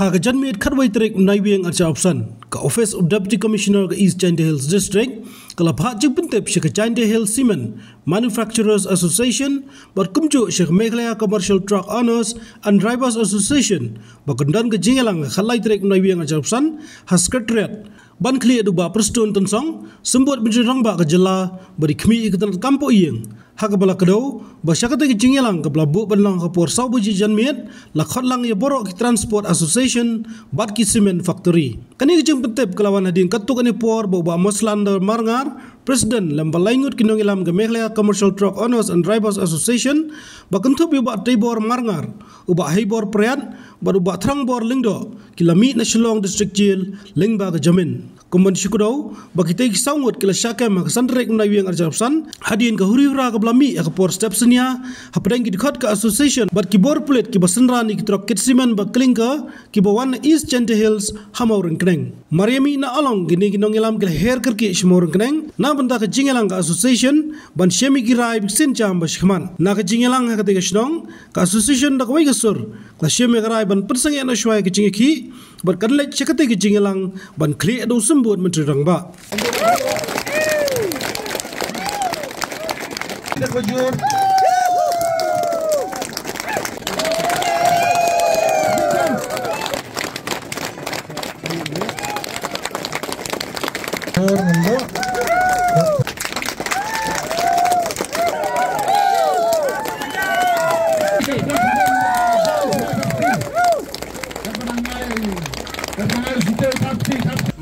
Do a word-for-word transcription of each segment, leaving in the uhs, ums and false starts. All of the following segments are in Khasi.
Ha ka janmiet khatwei tarik u Naiwieng arhajar arphew san, ka Office of Deputy Commissioner ka East Jaintia Hills District ka la phah jingpyntip sha ka Jaintia Hills Cement Manufacturers Association bad kumjuh sha ka Meghalaya Commercial Truck Owners and Drivers Association ba kan don ka jingïalang ha ka khatlai tarik u Naiwieng arhajar arphew san ha Secretariat ban khlieh da u Bah Prestone Tynsong, Symbud Myntri Rangbah ka jylla, bad i khmih ïa ka tnat kam poh ïing. Ha kaba la kdew ba sha katei ka jingïalang kaba la buh ban long ha ka por saw baje janmiet, la khot lang ïa baroh ki Transport Association bad ki Cement Factory. Kane ka jingpyntip ka la wan hadien katto katne por ba u Bah Moslander Marngar, President lem bad lai ngut ki nongïalam ka Meghalaya Commercial Truck Owners and Drivers Association, ba kynthup ïa u Bah Teibor Marngar, u Bah Heibor Pariat bad u Bah Thrangbor Lyngdoh, ki la mih na Shillong District Jail lyngba ka jamin. Kumban shu kdew ba kitei ki saw ngut ki la shah kem ha ka san tarik u Naiwieng arhajar arphew san hadien ka huri hura kaba la mih ha ka por step synñia hapdeng ki dkhot ka association bad ki bor pulit kiba synran ïa ki trok kit cement bad clinker kiba wan na East Jaintia Hills ha Mawryngkneng. Mar ïa mih na Along, kine ki nongïalam ki la her kyrkieh sha Mawryngkneng na bynta ka jingïalang ka association ban shem ïa ki rai ba ki sienjam ba shakhmat. Na ka jingïalang ha katei ka shnong, ka association da kawei ka sur ka la shem ïa ka rai ban pynsangeh noh shuwa ïa ka jingïakhih bad kan leit sha katei ka jingïalang ban khlieh da u Symbud Myntri Rangbah.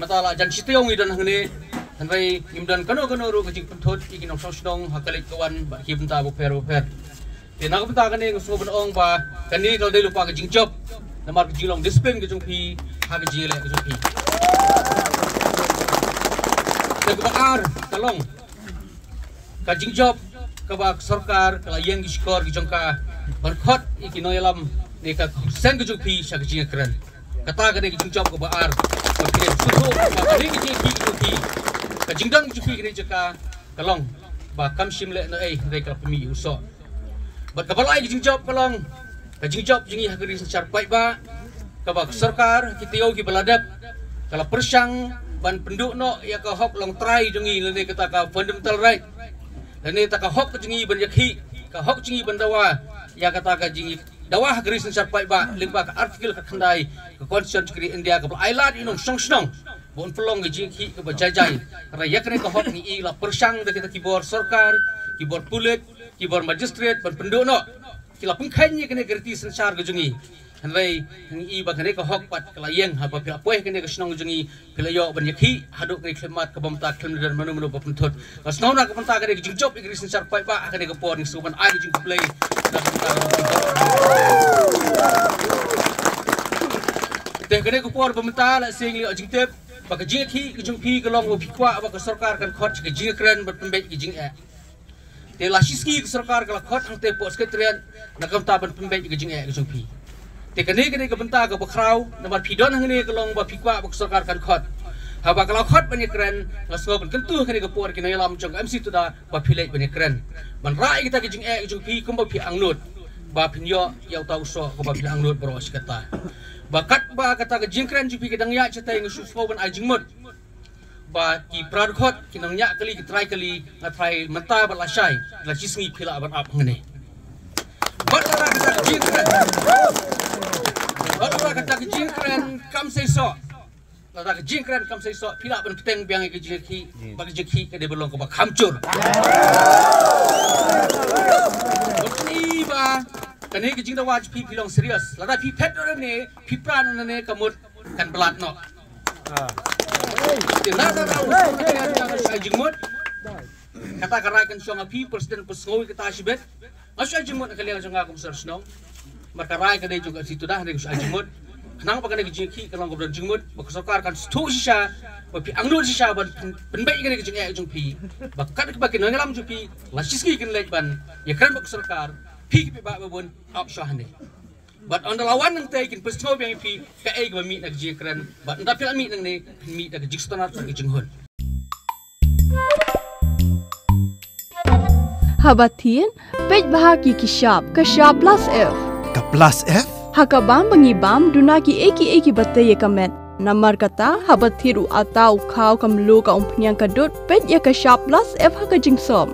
Mynta la jan shi taïew ngi don hangne, hynrei ngim don kano kano ruh ka jingpynthut ïa ki nongshong shnong ha ka leit ka wan bad ki bynta bapher bapher. Te na ka bynta kane nga sngew ban ong ba kane ka la dei lypa ka jingjop namar ka jinglong discipline ka jong phi ha ka jingïaleh ka jong phi. Te kaba ar ka long ka jingjop kaba ka sorkar ka la ïeng ki shkor ki jong ka ban khot ïa ki nongïalam ne ka seng ka jong phi sha ka jingïakren. Kata ka dei ka jingjop kaba ar. Ba phi dei sngewthuh ba ka dei ka jingïakren ka jong phi. Ka jingdon ka jong phi ka dei jaka ka long ba kam shym leh noh ei hynrei ka la pynmih ïa u soh. Bad kaba lai ka jingjop ka long ka jingjop jong ngi ha ka ri synshar paidbah, kaba ka sorkar ha ki taïew kiba la dep ka la pyrshang ban pynduh noh ïa ka hok longtrai jong ngi lane kata ka fundamental right, lane kata ka hok jong ngi ban ïakhih, ka hok jong ngi ban dawa ïa kata ka jingdawa ha ka ri synshar paidbah lyngba ka article ka khyndai ka Constitution jong ka ri India kaba la ai lad ïa u nongshong shnong ba un pynlong ka jingïakhih kaba jai jai. Hynrei ïa kane ka hok ngi i la pyrshang da kita ki bor sorkar, ki bor pulit, ki bor magistrate ban pynduh noh. Ki la pynkheiñ ïa kane ka riti synshar ka jong ngi. Hynrei ngi i ba kane ka hok pat ka la ïeng haba phi la poi ha kane ka shnong ka jong ngi, phi la ïoh ban ïakhih haduh kane ka khyllipmat kaba mynta khlem da don mano mano ba pynthut. Nga sngew na ka bynta kane ka jingjop ïa ka ri synshar paidbah ha kane ka por ngi sngewbha ban ai ka jingkhublei. Na ka bynta kane ka jingjop. Te kane ka por ba mynta la seng leh jingtip ba ka jingïakhih ka jong phi ka long ba phi kwah ba ka sorkar kan khot ka jingïakren bad pynbeit ka jingeh. Te la shisngi ka sorkar ka la khot hangtei hapoh Secretariat na ka bynta ban pynbeit ka jingeh ka jong phi. Te kane kane ka bynta kaba khraw namar phi don hangne ka long ba phi kwah ba ka sorkar kan khot. Haba ka la khot ban ïakren nga sngew ban kyntu kane ka por ki nongïalam jong ka M C Tuda ba phi leit ban ïakren ban rah ïa kita ki jingeh ki jong phi kumba phi angnud ba phin ïoh ïa uta u soh kaba phi la angnud baroh shi katta. Ba katba kata ka jingkren jong phi ka dang ïaid shatei nga shu sngewbha ban ai jingmut ba ki para dkhot ki nongñiah kali ki trai kali nga trai mynta bad lashai la shisngi phi lah ban ap hangne. Bad lada kata ka jingkren bad lada kata ka jingkren kam seisoh. Lada ka jingkren kam seisoh phi lah ban bteng biang ïa ka jingïakhih ba ka jingïakhih ka dei ban long kaba kham jur. Bad kane ba kane ka jingdawa jong phi phi long serious. Lada phi phet noh ne phi pra noh ne ka mut kan blat noh. Te lada u sngewthuh ka jingmut kata ka rai kan shong ha phi President, phi sngew kata shibit. Nga shu ai jingmut na ka liang jong nga kum sar shnong. Mar ka rai ka dei jong ka M C Tuda hynrei nga shu ai jingmut khnang ba kane ka jingïakhih kan long kaba don jingmut ba ka sorkar kan sngewthuh shisha ba phi angnud shisha ban pyn- pynbeit kane ka jingeh jong phi. Ba kat kaba ki nongïalam jong phi la shisngi kin leit ban ïakren bad ka sorkar, phi ki paidbah ba bun ap shuwa hangne. Bad ynda la wan nangtei kin pynsngew biang ïa phi kaei kaba mih na ka jingïakren bad ynda phi la mih nangne phin mih da ka jingsngewtynnat bad ka jinghun. Haba thied, peit bha ki ki shap, ka shap Plus F. Ka Plus F? Ha ka bam ba ngi bam, duna ki ei ki ei ki ba tei ïa ka met. Namar kata, haba thied u atta u khaw ka mluh ka umphniang ka dud, peit ïa ka Shap Plus F ha ka jingsop.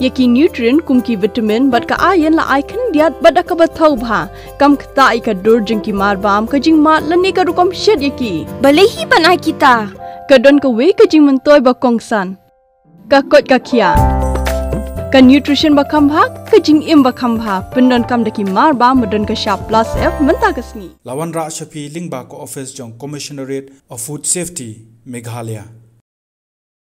Ïa ki nutrient kum ki vitamin bad ka iron la ai khyndiat bad da kaba thaw bha. Kam ktah ïa ka dur jong ki mar bam, ka jingmad lane ka rukom shet ïa ki. Balei hi ban ai kita? Ka don kawei ka jingmyntoi ba kongsan. Ka koit ka khiah. Ka nutrition ba kham bha, ka jingim ba kham bha. Pyndonkam da ki mar bam ba don ka Shap Plus F mynta ka sngi. La wanrah sha phi lyngba ka office jong Commissionerate of Food Safety, Meghalaya.